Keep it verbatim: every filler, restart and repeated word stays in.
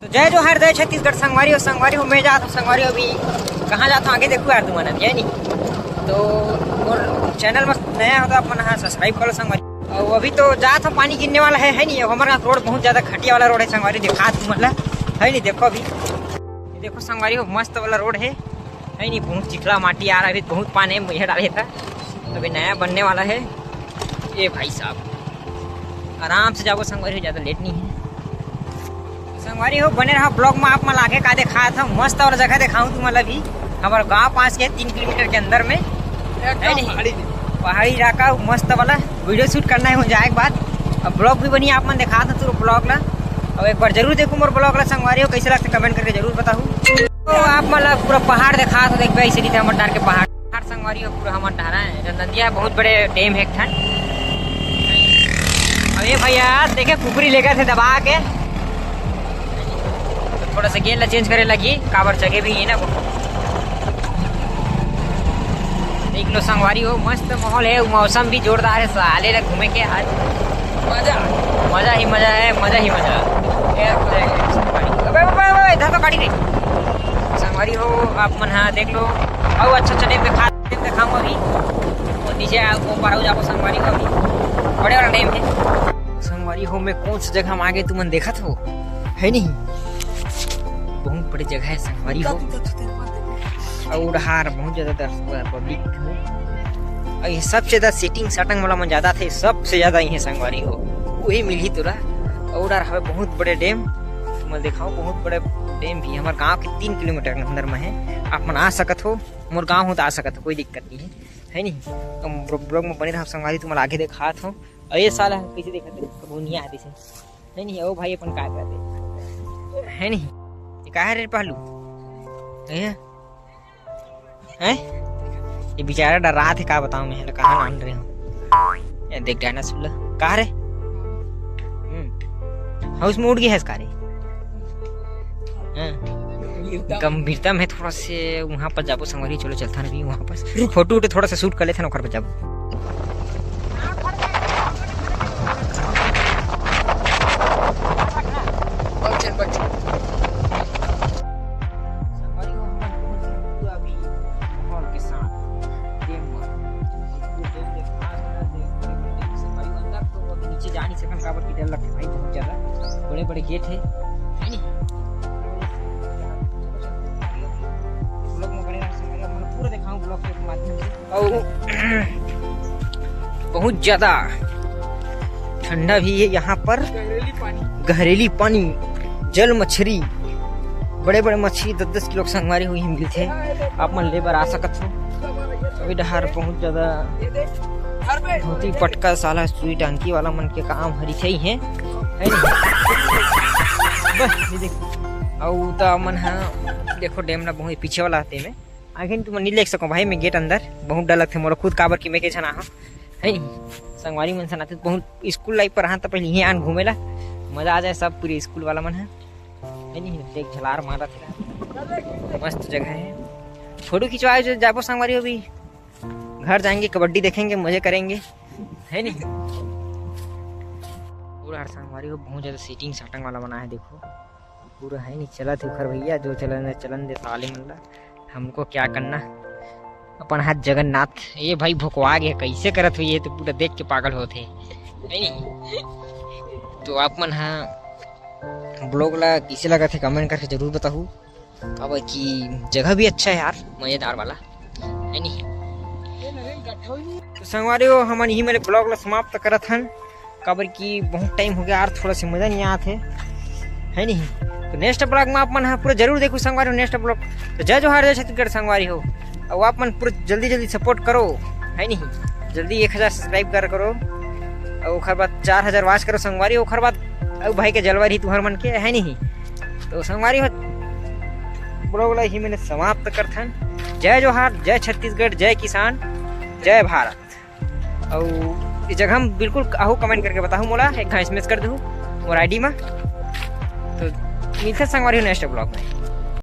तो जय जोहार, जय छत्तीसगढ़ संगवारी हो। संगवारी हो, मैं जात हूँ संगवारी हो, अभी कहाँ जात हूँ आगे देखो यार तुमन अभी, है नी। तो मोर चैनल में नया हो तो आप मन हाँ सब्सक्राइब कर लो संगवारी। और अभी तो जात हूँ, पानी गिरने वाला है, है नी। अब हमारा रोड बहुत ज्यादा घटिया वाला रोड है संगवारी, दिखा तुमन ला, है नी। देखो अभी, ये देखो संगवारी हो, मस्त वाला रोड है, है नी। बहुत चिखला माटी आ रहा है, अभी बहुत पानी मुझे डाले था, अभी नया बनने वाला है। ये भाई साहब, आराम से जाबो संगवारी हो, ज्यादा लेट नहीं है। संगवारी हो, बने रहा ब्लॉग में, आप मन आगे का दिखात हूँ, मस्त वाला जगह दिखाऊँ तुमन ला भी। हमारे गाँव पास के तीन किलोमीटर के अंदर में, है नहीं? पहाड़ी इलाका मस्त वाला। वीडियो शूट करना है हो जाए के बाद, अब ब्लॉग भी बनी, आप मन दिखात हूँ पूरा ब्लॉग ला। और एक बार जरूर देखो मोर ब्लॉग ला संगवारी हो, कैसे लगता कमेंट करके जरूर बताओ। तो आप मन ला पूरा पहाड़ दिखात हूँ, देखबे ऐसे दिखा हमर डार के पहाड़। पहाड़ संगवारी हो, पूरा हमर डारा है, जो नदिया बहुत बड़े डैम है एक ठन। अब ये भैया देखे कुकरी लेकर थे दबा के, तो थोड़ा सा गेंद ला चेंज करे लगी, काबर जगह भी है ना वो। देख लो संगवारी हो, मस्त माहौल है, मौसम भी जोरदार है, साले ला घूमे के आज मजा, मजा ही मजा है, मजा ही मजा। अबे, अबे, अबे, इधर तो गाड़ी नहीं। संगवारी हो, आप मन हाँ देख लो, और अच्छा अच्छा डैम दिखा, डैम दिखाऊँ अभी। और नीचे आ, ऊपर हो जाओ संगवारी हो, अभी बड़े वाला डैम है। संगवारी हो, मैं कौन सा जगह में आगे तुमन देखत हो, है नहीं? बहुत बड़ी जगह है संगवारी हो। और उड़हार बहुत ज्यादा दर्शक पब्लिक हो। और ये सबसे ज्यादा सेटिंग सटंग वाला मन ज्यादा थे, सबसे ज्यादा ये संगवारी हो, वही मिली तोरा। और उड़हार हवे बहुत बड़े डैम, मैं दिखाओ बहुत बड़े डैम भी हमारे गांव के तीन किलोमीटर के अंदर में है। आप मन आ सकत हो, मोर गांव हो तो आ सकत हो, कोई दिक्कत नहीं है, है नहीं? तो ब्लॉग में बने रहो संगवारी, तुम्हारा आगे दिखात हो। और ये साला कैसे देखत है, कबो नहीं आते से। नहीं, नहीं, ओ भाई, अपन का करते? है नहीं? ये का है रे पहलू? ये है? ये बेचारा डरात है, का बताऊं मैं, कहाँ नान रहे हूँ। ये देख डायनासोर ला। का रे? हम्म। हाउस में उड़ गया है इसका रे। हाँ। गंभीरता में थोड़ा से वहाँ पर जाबो संगवारी, चलो चलता ना भी वहाँ पर। फोटो उठे थोड़ा सा शूट कर लेते हैं, ओकर पर जाबो। नीचे जा नहीं सकन, काबर कि डर लगथे भाई बहुत ज्यादा। बड़े बड़े गेट है, है नी? पूरा दिखाऊं ब्लॉग के माध्यम से। और बहुत ज्यादा ठंडा भी है यहाँ पर। गहरेली पानी, जल मछली, बड़े बड़े मछली दस दस किलो के संगवारी हुई मिलथे। आप मन ले बर आ सकत हो। अभी डहार बहुत ज्यादा धोती पटका साला सुई टांकी वाला मन के काम हरी सही है, है ना? बस ये देख, अउ त मन ह देखो डैम ला बहुत पीछे वाला आते में आगे तुम नहीं देख सको भाई, मैं गेट अंदर बहुत डर लगथे मोला खुद, काबर कि मैं के झन आहा, है नी? संगवारी मन सन आते बहुत स्कूल लाइफ पर आहा त पहले इहे आन घूमे ला मजा आ जाए सब पूरे स्कूल वाला मन ह, है नी? देख झलार मारत हे, मस्त जगह है, फोटो खिंचवाए जो जाबो संगवारी हो भी। घर जाएंगे, कबड्डी देखेंगे, मजे करेंगे, है नी? पूरा हर संगवारी हो बहुत ज्यादा सीटिंग साटंग वाला बना है, देखो पूरा है नी चलत है उखर भैया, जो चलन दे, चलन दे साले मन ला, हमको क्या करना, अपन हाथ जगन्नाथ। ये भाई भोकवा गया, कैसे करत हुई, ये तो पूरा देख के पागल होत है, है नी? तो आप मन हा ब्लॉग ला कैसे लगत है कमेंट करके जरूर बताहू। काबर कि जगह भी अच्छा है यार, मजेदार वाला, है नी? तो संगवारी हो, हमन इही मेरे ब्लॉग ला समाप्त करत हन, काबर कि बहुत टाइम हो गया यार, थोड़ा से मजा नहीं आत है, है नी? तो नेक्स्ट ब्लॉग में आप मन ह पूरा जरूर देखो संगवारी हो, नेक्स्ट ब्लॉग। तो जय जोहार, जय छत्तीसगढ़ संगवारी हो, और आप मन पूरा जल्दी जल्दी सपोर्ट करो, है नी? जल्दी एक हजार सब्सक्राइब कर करो, और ओखर बाद चार हजार वॉच करो संगवारी, ओखर बाद अउ भाई के जलवा रही तुहर मन के, है नी? तो संगवारी हो, ब्लॉग ला ही मैंने समाप्त करथन। जय जोहार, जय छत्तीसगढ़, जय किसान, जय भारत। अउ ये जगह हम बिल्कुल आहू कमेंट करके बताहू मोला, एक घास मैसेज कर दू मोर आईडी में। तो मिलते संगवारी हो नेक्स्ट ब्लॉग में।